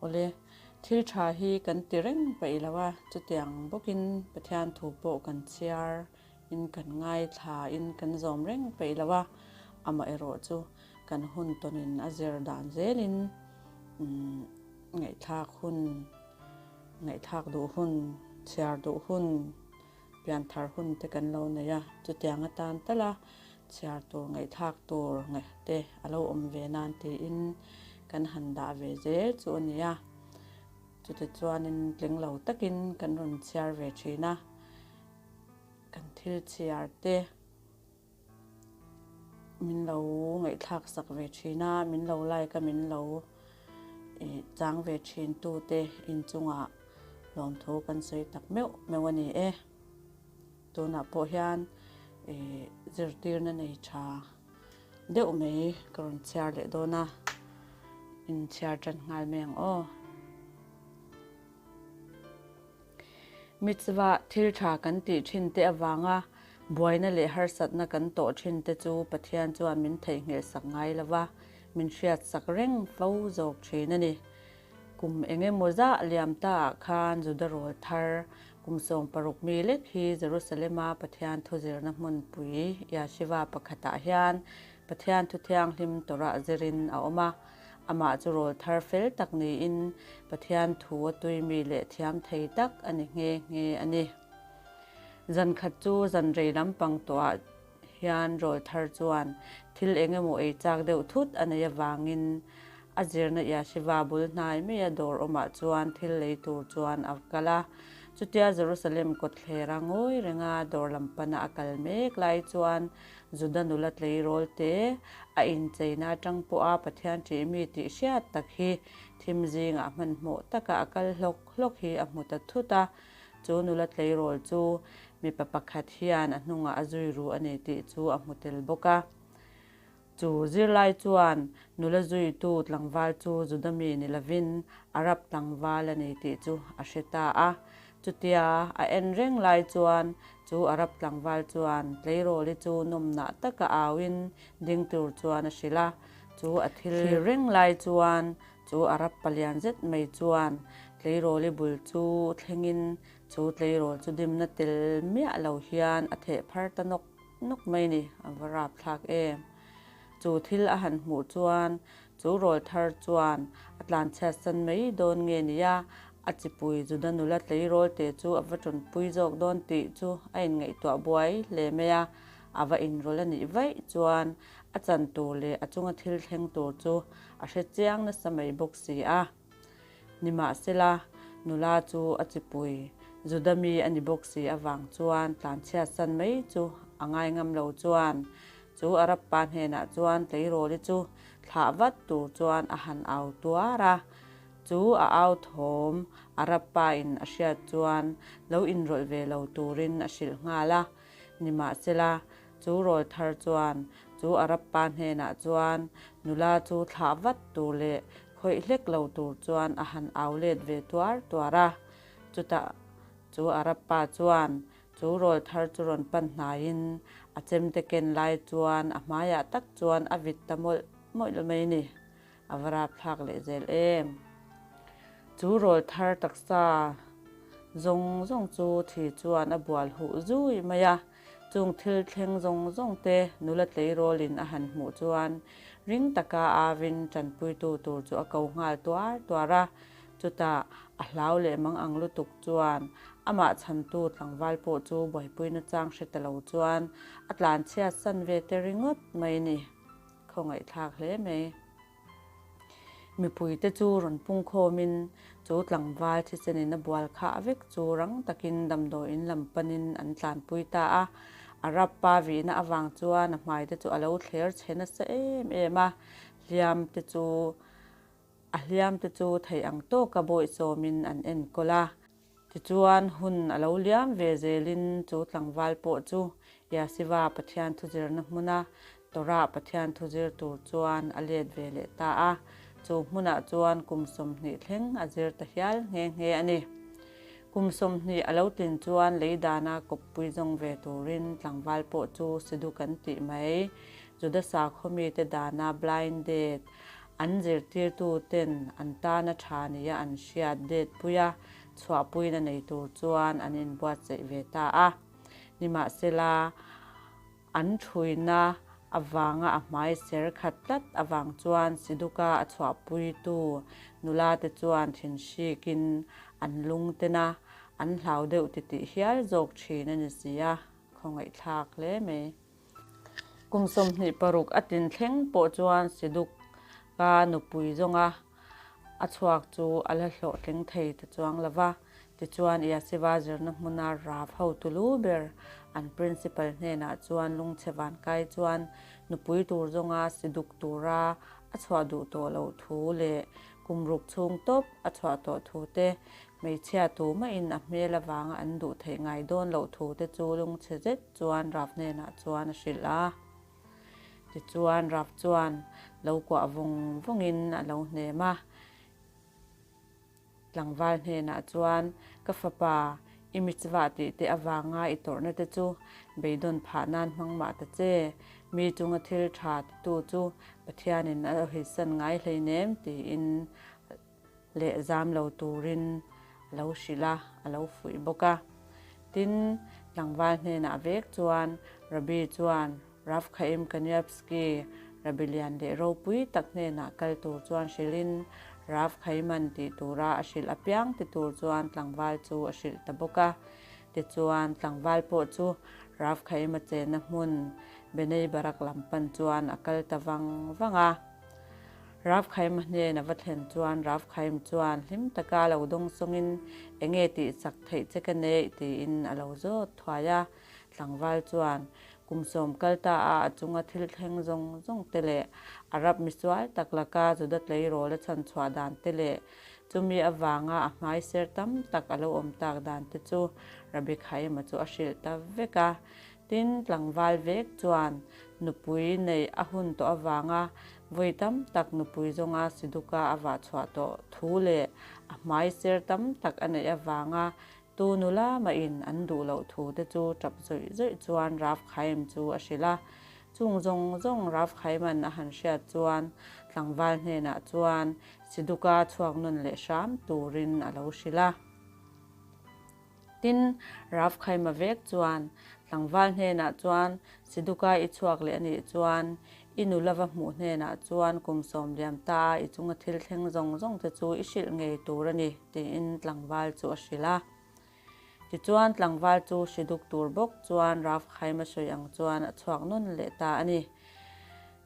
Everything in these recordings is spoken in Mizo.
Awle, thil tha hi kan ti reng paih lo a, chutiang bawkin Pathian thu pawh kan chhiar in kan ngaithla in kan zawm reng paih lo a, amaherawh chu kan hun tawnin a zir dan zelin ngaihthlak hun, ngaihthlak duh hun, chhiar duh hun, pianthar hun te kan lo nei a, chutiang atan tal a chhiar tur ngaihthlak tur te a lo awm ve nan tiin kan han dah ve zel chu a ni a, chutichuanin tling lo takin kan rawn chhiar ve thin a, kan thil chhiar te. Min lo ngaihthlak sak ve thin a, min lo like a, min lo chang ve thin tute inchungah lawmthu kan sawi tak meuh meuh a ni e. Tunah pawh hian zirtirna nei tha deuh mai ka rawn chhiar leh dawn a, inchhiar tan nghal mai ang aw. Mitzvah thil tha kan tih thin te avanga buaina leh harsatna kan tawh thin te chu Pathian chuan min theihnghilh sak ngai lo va, min hriat sak reng fo zawk thin a ni. Kum eng emaw zah liam ta ah khan Juda rawl thar kum 16 mi lek hi Jerusalem-a Pathian thuzirna hmunpui Yeshiva pakhatah hian Pathian thu thianghlim Torah zirin a awm a. Amah chu rawl thar fel tak niin Pathian thu a tui mi leh thiam thei tak a ni nghe nghe a ni. Zan khat chu zan rei lampang tawhah hian rawl thar chuan thil eng emaw ei chak deuh thut a nei avangin a zirna Yeshiva bul hnai maia dawr awmah chuan thil lei tur chuan a kal a. Chutia Jerusalem kawtthlera ngawi renga dawr lam pana a kal mek lai chuan Juda nula tleirawl te a incheina atang pawha Pathian ṭih mi tih hriat tak hi thim zingah hmanhmawh taka a kal hlawk hlawk hi a hmu ta thut a. Chu nula tleirawl chu mipa pakhat hian a hnungah a zui ru a ni tih chu a hmu tel bawk a. Chu zirlai chuan nula zuitu tlangval chu Juda mi ni lovin Arab tlangval a ni tih chu a hre ta a. Chutia a en reng lai chuan chu Arab tlangval chuan tleirawli chu nawmnah taka auin ding tur chuan a hrilh a. Chu a thil thlir reng lai chuan chu Arab palian zet mai chuan tleirawli bul chu thlengin chu tleirawl chu dimna tel miah lo hian a theh phar ta nawk nawk mai ni, a va rapthlak em. Chu thil a han hmuh chuan Chu rawl thar chuan a tlanchhiat san mai dawn nge nia, a chipui Juda nula tleirawl te chu a va ṭawnpui zawk dawn tih chu a inngaihtuah buai hle mai a. A va inrawlh a nih vaih chuan a chan tur leh a chunga thil thleng tur chu a hre chiang nasa mai bawk si a. Nimahsela, nula chu a chipui Juda mi a ni bawk si avang chuan tlanchhiat san mai chu a ngai ngam lo chuan Chu Arab pa hnenah chuan tleirawli chu thlah vat tur chuan a han au tuar a. Chu a au thawm Arab pa in a hriat chuan lo inrawlh ve lo turin a hrilh nghal a. Nimahsela, chu rawl thar chuan chu Arab pa hnenah chuan nula chu thlah vat tur leh khawih hlek lo tur chuan a han au let ve tuar tuar a. Chutah chu Arab pa chuan Chu rawl thar chu rawn pan hnaiin a chemte ken lai chuan a hmaiah tak chuan a vit ta mawlh mawlh mai ni. A va rapthlak leh zel em. Chu rawl thar taksa zawng zawng chu thi chuan a bual huh zui mai a. Chung thil thleng zawng zawng te nula tleirawlin a han hmuh chuan ring taka avin tanpuitu tur chu a ko nghal tuar tuar a. Chutah a hlau leh mang ang lutuk chuan amah chhantu tlangval pawh chu buaipui nachang hre ta lo chuan a tlanchhiat san ve te ringawt mai ni. Khawngaihthlak hle mai. Mipuite chu rawn pungkhawmin chu tlangval thisenin a bual khah vek chu rang takin damdawiin lam panin an tlanpui ta a. Arab pa vihna avang chuan a hmaite chu a lo thler chhe nasa em em a, hliam te chu A hliamte chu theih ang tawka bawihsawmin an enkawl a. Tichuan, hun a lo liam ve zelin chu tlangval pawh chu Yasiva Pathian thuzirna hmuna Torah Pathian thuzir tur chuan a let ve leh ta a. Chu hmunah chuan kum 20 thleng a zir ta hial nghe nghe a ni. Kum 20 a lo tlin chuan lei dana kawppui zawng ve turin tlangval pawh chu Sidhu kan tih mai, Juda sakhaw mite dana blind date. An zirtirtuten an tana tha nia an hriat detpuia chhuahpuina nei tur chuan an inbuatsaih ve ta a. Nimahsela, an thuina avanga a hmai ser khat tlat avang chuan Siduka a chhuahpuitu nulate chuan thinhrikin an lungten a, an hlau deuh titih hial zawk thin a ni si a, khawngaihthlak hle mai. Kum 26 a tin thleng pawh chuan Siduka nupui zawnga a chhuak chu a la hlawhtling thei ta chuang lo va. Tichuan Yashiva zirna hmuna Rav hotu lu ber an principal hnenah chuan lungchhe vankai chuan nupui tur zawnga Siduk tura a chhuah duh tawh loh thu leh kum ruk chhung tawp a chhuah tawh thu te, hmeichhia tumahin a hmel avanga an duh theih ngai dawn loh thu te chu lungchhe zet chuan Rav hnenah chuan a hrilh a. Tichuan Rav chuan lo kuah vawng vawngin a lo hnem a. Tlangval hnenah chuan, Ka fapa, i mitzvah tih te avanga i tawrhna te chu beidawn phah nan hmang mah ta che. Mi chunga thil tha titu chu Pathianin a hawisan ngai hleinem tiin leh zam lo turin a lo hrilh a, a lo fuih bawk a. Tin, tlangval hnenah vek chuan Rabbi chuan Rav Chaim Kanievsky, Rabbi lian leh ropui tak hnenah kal tur chuan hrilhin Rav Chaiman tih tura a hrilh apiang ti tur chuan tlangval chu a hrilh ta bawk a. Tichuan, tlangval pawh chu Rav Chaim-a chenna hmun Bnei Barak lam pan chuan a kal ta vang vang a. Rav Chaim-a hnen a va thlen chuan Rav Chaim chuan hlim taka lo dawng sawngin enge tih chak theih che ka neih tiin a lo zawt thuai a. Tlangval chuan kum sawm kal ta a a chunga thil thleng zawng zawng te leh Arab misual tak laka Juda tleirawl a chhan chhuah dan te leh chumi avanga a hmai ser tam tak a lo awm tak dan te chu Rabbi Chaim-a chu a hrilh ta vek a. Tin, tlangval vek chuan nupui neih a hun tawh avanga vawi tam tak nupui zawnga Siduka a vah chhuah tawh thu leh a hmai ser tam tak a neih avanga tu nula mahin an duh loh thu te chu tap zawih zawih chuan Rav Chaim chu a hrilh a. Chung zawng zawng Rav Chaiman a han hriat chuan tlangval hnenah chuan Siduka chhuak nawn leh hram turin a lo hrilh a. Tin, Rav Khaima vek chuan, Tlangval hnenah chuan, Siduka i chhuak leh a nih chuan, i nula va hmuh hnenah chuan kum sawm liam ta a i chunga thil thleng zawng zawng te chu i hrilh ngei tur a ni, tiin tlangval chu a hrilh a. Tichuan, tlangval chu Siduk tur bawk chuan Rav Khaima sawi ang chuan a chhuak nawn leh ta a ni.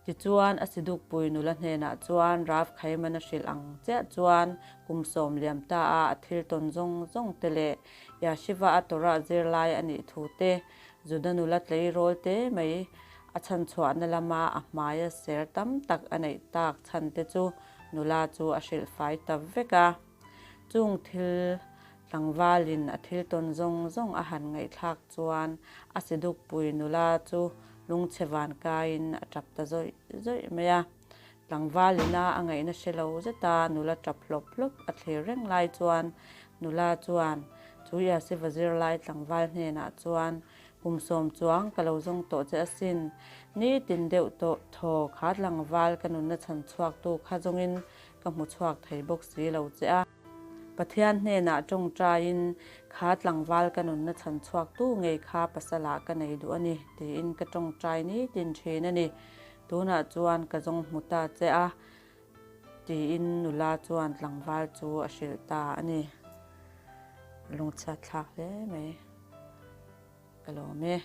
Tichuan, a sidukpui nula hnenah chuan Rav Khaiman a hrilh ang chiah chuan kum sawm liam ta a a thil tawn zawng zawng te leh Yashiva a Torah zirlai a nih thu te, Juda nula tleirawl te mai a chhanchhuahna lama a hmaia ser tam tak a neih tak chhan te chu nula chu a hrilh fai ta vek a. Chung thil tlangvalin a thil tawn zawng zawng a han ngaihthlak chuan a sidukpui nula chu lungchhe van kaiin a tap ta zawih zawih mai a. Tlangvalina a ngaihna hre lo zeta nula tap hlawp hlawp a thlir reng lai chuan nula chuan chu Yasiva zirlai tlangval hnenah chuan Kum sawm chuang ka lo zawng tawh che asin. Nitin deuh tawh thaw kha tlangval ka nunna chhan chhuaktu kha zawngin ka hmu chhuak thei bawk si lo che a. Pathian hnenah tawngtaiin kha tlangval ka nunna chhan chhuaktu ngei kha pasalah ka nei duh a ni tiin ka tawngtai nitin thin a ni. Tunah chuan ka zawng hmu ta che a tiin nula chuan tlangval chu a hrilh ta a ni. Lungchhiat thlak hle mai. Ka lawm e.